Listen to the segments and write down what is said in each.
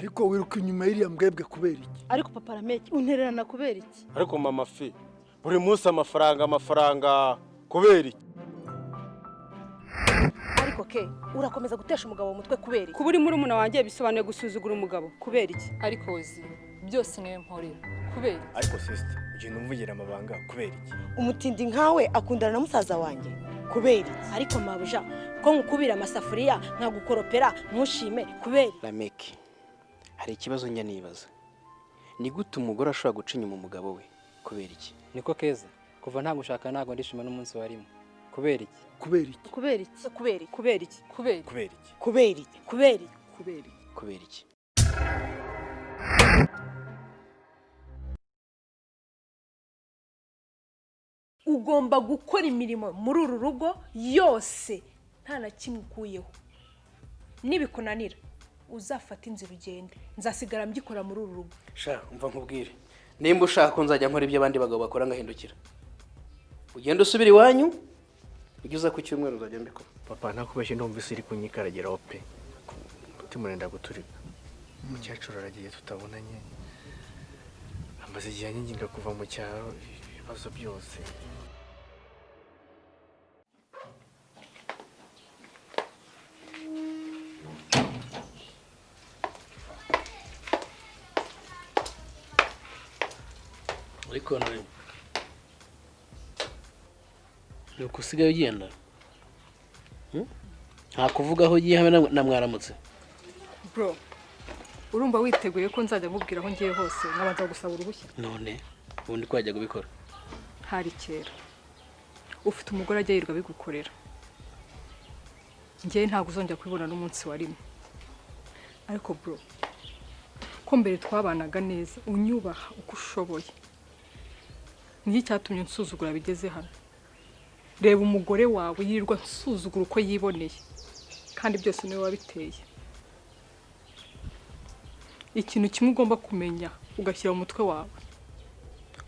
Ariko wiruka inyuma y'iriya mbwebwe kubera iki? Ariko papa Rameki, untererana kubera iki? Ariko mama fi, buri munsi amafaranga amafaranga kubera iki? Ariko ke urakomeza gutesha umugabo umutwe kubera iki? Kuba uri murumuna wanjye bisobanuye gusuzugura umugabo kubera iki? Ariko uzi byose niwe mporera kubera iki? Ariko sister, ugenda umvugira amabanga kubera iki? Umutindi nkawe akundana na musaza wanjye kubera iki? Ariko mabuja, ko nkukubira amasafuriya nkagukoropera ntushime kubera iki? Rameki, hari ikibazo njya nibaza. Ni gute umugore ashobora guca inyuma umugabo we kubera iki? Niko keza, kuva nta gushaka ntabwo ndishima n'umunsi warimo kubera iki? Kubera iki? Kubera iki? Kubera iki? Kubera iki? Kubera iki? Kubera iki? Kubera iki? Kubera iki? Kubera iki? Kubera iki? Ugomba gukora imirimo muri uru rugo yose nta na kimwe ukuyeho. Nibikunanira uzafata inzira ugende, nzasigara mbyikora muri uru rugo. Sha, umva nkubwire, nimba ushaka ko nzajya nkora ibyo abandi bagabo bakora ngahindukira, ugenda usubira iwanyu, ujye uza ku cyumweru uzajya mbikora. Papa, ntakubeshye, ndumva isi iri kunyikaragiraho pe. Umutima urenda guturika. Umukecuru aragiye tutabonanye, amaze igihe anyinginga kuva mu cyaro, ibibazo byose. Ariko nari ni uko usigaye ugenda. Nta kuvuga aho ugiye habe na mwaramutse. Bro, urumva witeguye ko nzajya nkubwira aho ngiye hose nkabanza gusaba uruhushya? None ubundi ko wajya kubikora? Hari kera. Ufite umugore ajya yirirwa abigukorera. Njyewe ntabwo uzongera kubibona n'umunsi wa rimwe. Ariko bro, ko mbere twabanaga neza unyubaha uko ushoboye, niki cyatumye unsuzugura bigeze hano? Reba umugore wawe yirirwa ansuzugura uko yiboneye, kandi byose niwe wabiteye. Ikintu kimwe ugomba kumenya ugashyira mu mutwe wawe,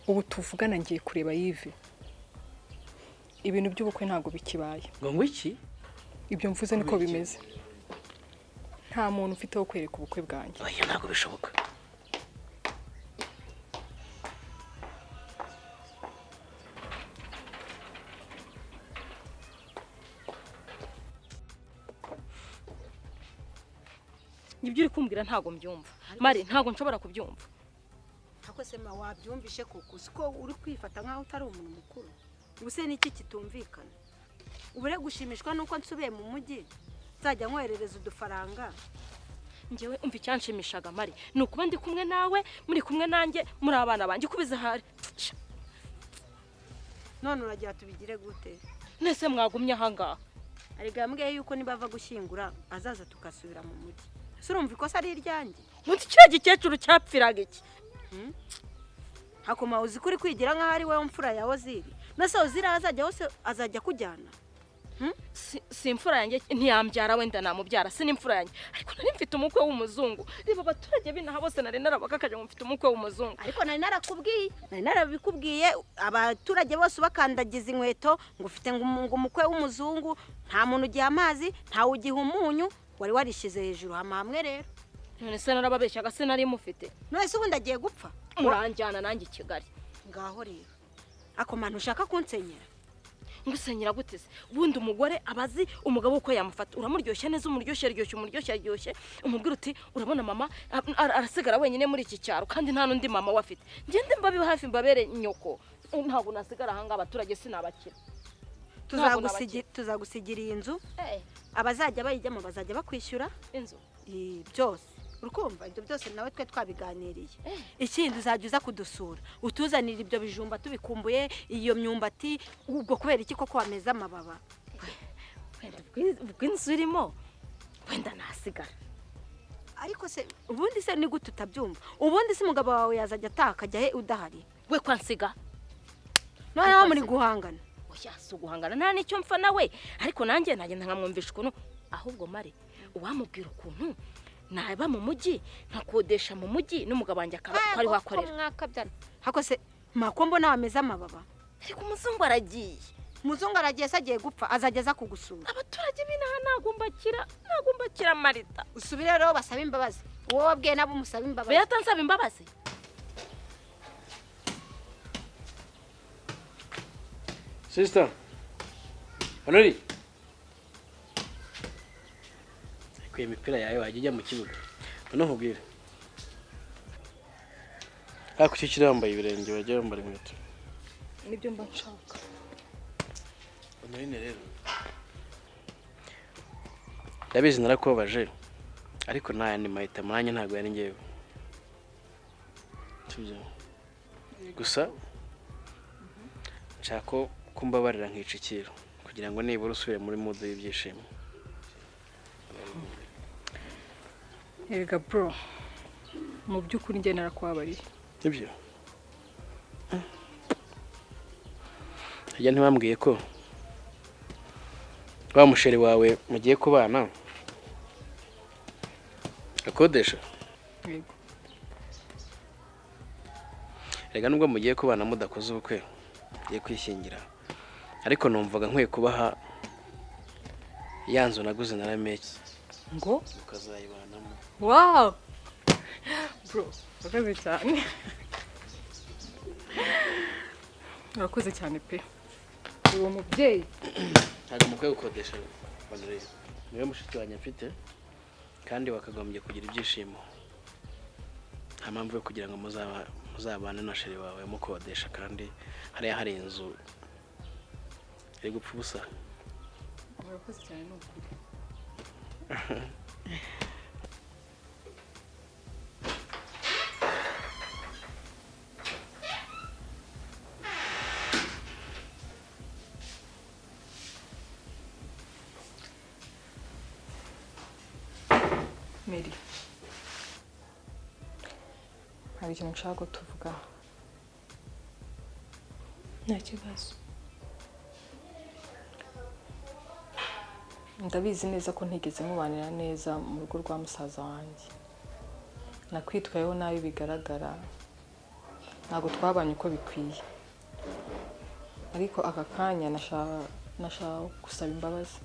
ubu tuvugana ngiye kureba Yves. Ibintu by'ubukwe ntabwo bikibaye. Ngo iki? Ibyo mvuze niko bimeze. Nta muntu ufite wo kwereka ubukwe bwanjye. Oya, ntabwo bishoboka. Ibyo uri kumbwira ntabwo mbyumva Mari, ntabwo nshobora kubyumva. Ako se ma wabyumvishe koko, siko uri kwifata nkaho utari umuntu mukuru? Ubuse niki kitumvikana? Ubure gushimishwa nuko nsubiye mu mujyi nzajya nkwerereza udufaranga. Njyewe umva icyanshimishaga Mari ni ukuba ndi kumwe nawe, muri kumwe nanjye, muri abana banjye kubiza hari. None uragira tubigire gute? Nese mwagumye aha ngaha? Arega yambwiye yuko nibava gushyingura azaza tukasubira mu mujyi. Urumva ikosa ari iryanjye? Munsi kiriya gikecuru cyapfiraga iki? Hakoma uzi kuri kwigira nkaho ari wowe mfura ya Oziri. Nase Oziri azajya hose azajya kujyana. Si imfura yanjye ntiyambyara, wenda namubyara, si n'imfura yanjye. Ariko nari mfite umukwe w'umuzungu. Reba abaturage b'inaha bose nari narabakakaje ngo mfite umukwe w'umuzungu. Ariko nari narakubwiye, nari narabikubwiye, abaturage bose bakandagiza inkweto ngo ufite ngo umukwe w'umuzungu, nta muntu ugiha amazi, nta ugiha umunyu, wari warishize hejuru hama hamwe rero. None se narababeshyaga, se nari mufite. None se ubundi agiye gupfa? Muranjyana nanjye i Kigali. Ngaho rero. Ako manu ushaka kunsenyera? Ngusenyera gute se? Ubundi umugore abazi umugabo uko yamufata. Uramuryoshya neza, umuryoshye aryoshye, umuryoshye aryoshye, umubwira uti urabona mama arasigara wenyine muri iki cyaro kandi nta n'undi mama we afite. Ngende mbabe hafi mbabere nyoko. Ntabwo nasigara aha ngaha, abaturage sinabakira. Tuzagusigira iyi nzu, abazajya bayijyamo bazajya bakwishyura inzu byose. Urukumva ibyo byose nawe twe twabiganiriye. Ikindi uzajya uza kudusura utuzanira ibyo bijumba tubikumbuye, iyo myumbati. Ubwo kubera iki koko wameze amababa? Wenda ubwo inzu irimo wenda nasigara. Ariko se ubundi se ni gute utabyumva? Ubundi se umugabo wawe yazajya ataha akajya he udahari? We kwansiga. Noneho muri guhangana. Oya, si uguhangana nta nicyo mfa nawe, ariko nanjye nagenda nkamwumvisha ukuntu. Ahubwo Mari, uwamubwira ukuntu naba mu mujyi nkakodesha mu mujyi n'umugabo wanjye akaba ari wakorera. Hako se makombo nawe ameze amababa. Ariko umuzungu aragiye. Umuzungu aragiye se agiye gupfa, azajya aza kugusura. Abaturage b'inaha ntabwo mbakira, ntabwo mbakira Marita. Usubire rero basabe imbabazi. Uwo wabwiye nabo umusaba imbabazi. Beata nsaba imbabazi. Sister. Honori. Kuye imipira yawe wajya ujya mu kibuga. None nkubwire. Hakucikira wambaye ibirenge wajya wambara inkweto. Nibyo mba nshaka. Honorine rero. Ndabizi narakubabaje ariko nta yandi mahitamo nanjye ntabwo yari ngewe. Sibyo. Gusa nshaka ko kumbabarira nkicikiro kugira ngo nibura usubire muri mood y'ibyishimo. Erega bro, mu by'ukuri njye narakubabariye. Sibyo? Ajya ntibambwiye ko wa musheri wawe mugiye kubana akodesha? Yego. Rega nubwo mugiye kubana mudakoze ubukwe mugiye kwishyingira, ariko numvaga nkwiye kubaha ya nzu naguze na Rameki ngo ukazayibanamo. Wow! Bro, urakoze cyane. Urakoze cyane pe. Uwo mubyeyi ntabwo mukwiye gukodesha Honorine. Niwe mushiki wanjye mfite kandi wakagombye kugira ibyishimo. Nta mpamvu yo kugira ngo muzabane na sheri wawe mukodesha kandi hariya hari inzu iri gupfa ubusa. Urakoze cyane ni ukuri. Mary, hari ikintu nshaka ko tuvugana. Nta kibazo. Ndabizi neza ko ntigeze mubanira neza mu rugo rwa musaza wanjye. Nakwitwayeho nabi bigaragara, ntabwo twabanye uko bikwiye. Ariko aka kanya nashaka gusaba imbabazi.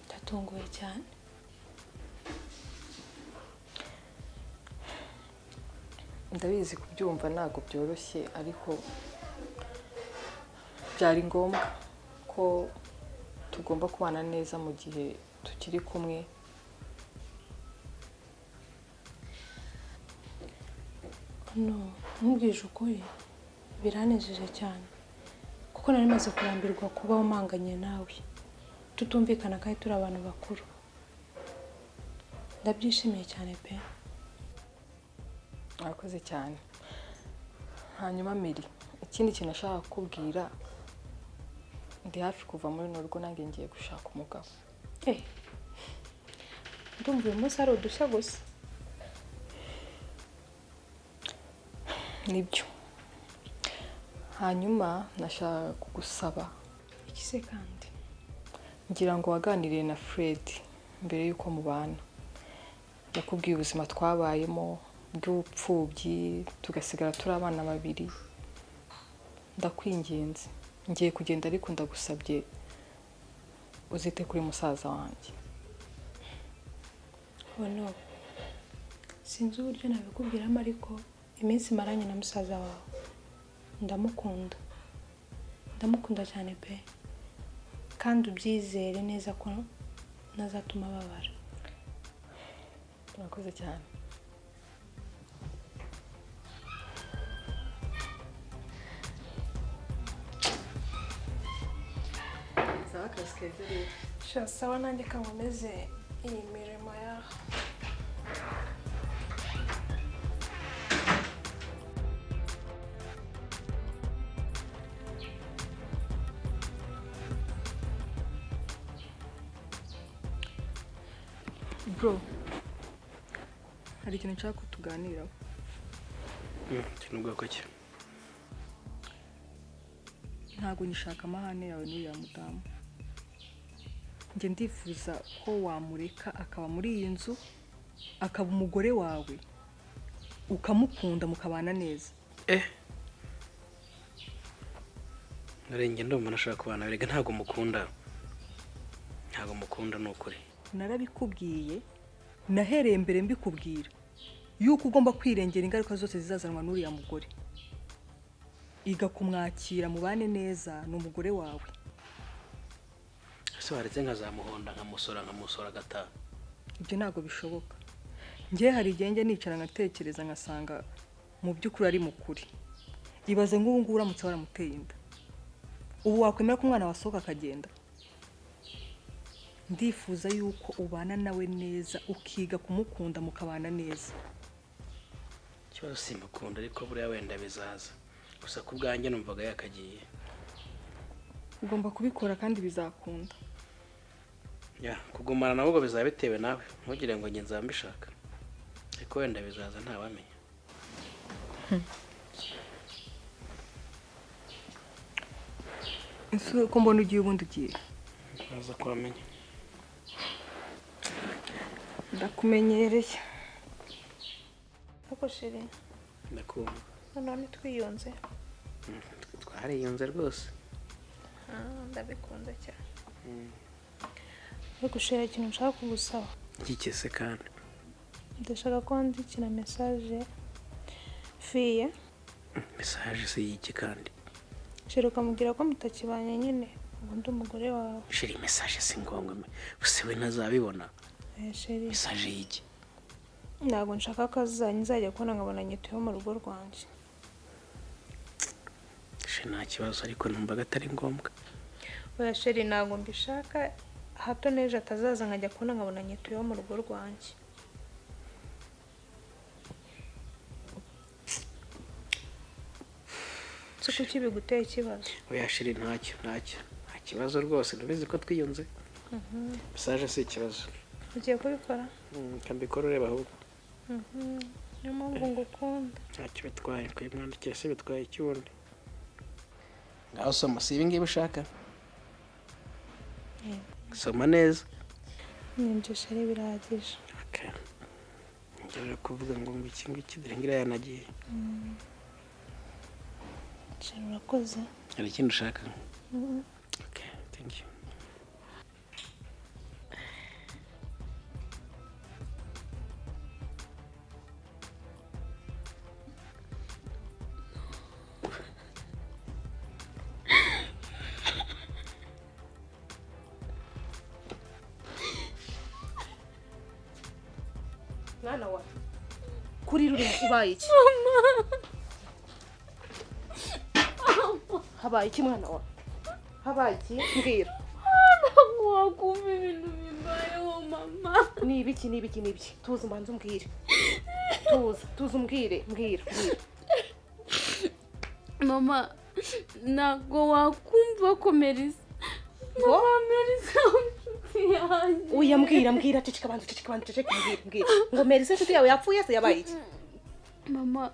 Ndatunguwe cyane. Ndabizi kubyumva ntabwo byoroshye, ariko byari ngombwa ko tugomba kubana neza mu gihe tukiri kumwe. No, nkubwije ukuri biranejeje cyane kuko nari maze kurambirwa kubaho mpanganye nawe tutumvikana kandi turi abantu bakuru. Ndabyishimiye cyane pe. Urakoze cyane. Hanyuma Mary, ikindi kintu nashaka kukubwira, ndi hafi kuva muri runo rugo nanjye ngiye gushaka umugabo. Ndumva uyu munsi ari udushya gusa. Nibyo. Hanyuma nashaka kugusaba. Iki se kandi? Ngira ngo waganiriye na Fred mbere y'uko mubana. Yakubwiye ubuzima twabayemo bw'ubupfubyi tugasigara turi abana babiri. Ndakwinginze, ngiye kugenda ariko ndagusabye uzite kuri musaza wanjye. Ono, sinzi uburyo nabikubwiramo ariko iminsi maranye na musaza wawe ndamukunda, ndamukunda cyane pe, kandi ubyizere neza ko ntazatuma ababara. Urakoze cyane. Sawa akazi keza rero. Sha sawa nanjye kankomeze iyi mirimo yaho. Bro, hari ikintu nshaka ko tuganiraho. Ikintu ubwoko ki? Ntabwo nishaka amahane yawe n'uriya mudamu. Njye ndifuza ko wamureka akaba muri iyi nzu, akaba umugore wawe, ukamukunda mukabana neza. Narenge ndumva nashaka kubana, erega ntabwo mukunda. Ntabwo mukunda ni ukuri. Narabikubwiye Nahereye mbere mbikubwira yuko ugomba kwirengera ingaruka zose zizazanwa n'uriya mugore. Iga kumwakira mubane neza, ni umugore wawe. Ese waretse nkazamuhonda nkamusora agataha? Ibyo ntabwo bishoboka. Njye hari igihe njya nicara nkatekereza nkasanga mu by'ukuri ari mukuri. Ibaze nk'ubu ngubu uramutse waramuteye inda, ubu wakwemera ko umwana wasohoka akagenda? Ndifuza yuko ubana nawe neza, ukiga kumukunda mukabana neza. Ikibazo simukunda, ariko buriya wenda bizaza. Gusa ku bwanjye numvaga yakagiye. Ugomba kubikora kandi bizakunda. Ya, kugumana nabwo bizaba bitewe nawe, ntugire ngo njye nzaba mbishaka. Ariko wenda bizaza ntawamenya. Ese ko mbona ugiye ubundi ugiye? Ntaza kuhamenya. Ndakumenyereye. Ariko sheri, ndakumva. Noneho ntitwiyunze. Twariyunze rwose. Ndabikunze cyane. Ariko sheri, ikintu nshaka kugusaba. Iki se kandi? Ndashaka ko wandikira message fiye. Message se y'iki kandi? Sheri, ukamubwira ko mutakibanye nyine, ubundi umugore wawe. Sheri, message si ngombwa. Use we ntazabibona. Sheri, message y'iki? Ntabwo nshaka ko nzajya kubona nkabona nyituyeho mu rugo rwanjye. Sheri, nta kibazo, ariko numvaga atari ngombwa. Oya sheri, ntabwo mbishaka, hato n'ejo atazaza nkajya kubona nkabona nyituyeho mu rugo rwanjye. Si kuki biguteye ikibazo? Oya sheri, ntacyo, ntacyo, nta kibazo rwose, ntubizi ko twiyunze. Message si ikibazo. Ugiye kubikora? Kambikora ureba ahubwo. Niyo mpamvu ngukunda. Ntacyo bitwaye, kuyimwandikira se bitwaye iki ubundi? Ngaho soma, si ibi ngibi ushaka? Soma neza. Nibyo sheri, birahagije. Okay. Ngiye kuvuga ngo iki ngiki dore ngira yanagiye. Sheri, urakoze. Hari ikindi ushaka? Okay, thank you. Mwana wa kuri ruri ubaye iki? Habaye iki mwana wa? Habaye iki? Mbwira. Ntabwo wakumva ibintu bimbayeho mama. Ni ibiki ni ibiki ni ibiki? Tuza mbanze umbwire. Tuza umbwire, mbwira. Mama, ntabwo wakumva ko Melissa. Mama, Melissa inshuti yanjye. Oya mbwira ceceka banze ceceka mbwira. Ngo Melissa inshuti yawe yapfuye se yabaye iki? Mama,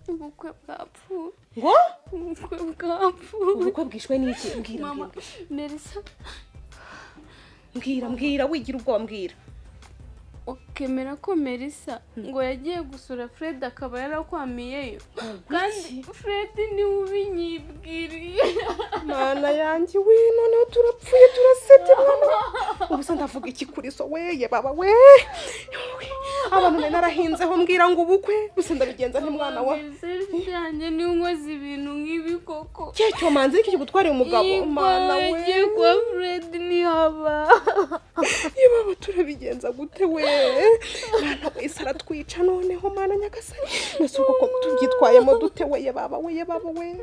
ubukwe bwapfuye. Ngo? Ubukwe bwapfuye. Ubukwe bwishwe n'iki? Mbwira. Mama, Melissa. Mbwira wigira ubwoba mbwira. Ukemera ko Melissa ngo yagiye gusura Fred akaba yarakwamiyeyo. Kandi Fred niwe ubinyibwiriye. Mana yanjye we, noneho turapfuye turasebye mwana. Ubusa ndavuga iki kuri so we, baba we. Abantu nari narahinzeho mbwira ngo ubukwe, gusa ndabigenza nti mwana wa. Melissa yanjye niwe unkoze ibintu nk'ibi koko. Cyo manzi iki kigutwariye umugabo mana we. Yagiye kwa Fred ntihaba. Yebaba turabigenza gute we? Mwana we aratwica noneho mana nyagasani. Nese uko tubyitwayemo dute we baba we baba we.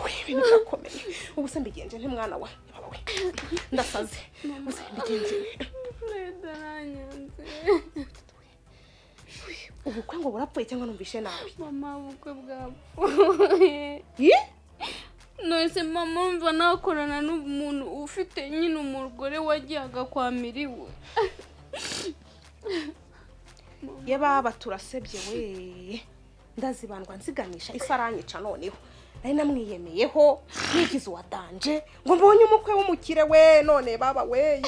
We ibintu birakomeye. Ubu se mbigenje nti mwana wa baba we. Ndasaze. Ubu se mbigenje. Fred aranyanze. Ubukwe ngo burapfuye cyangwa numvishe nabi? Mama, ubukwe bwapfuye. None mama, umva nakorana n'umuntu ufite nyine umugore wagiye agakwamiriwe. Ye baba turasebye we. Ndazibandwa nsiganisha isaranyica noneho. Nari namwiyemeyeho nigize uwa danje ngo mbonye umukwe w'umukire we none baba we.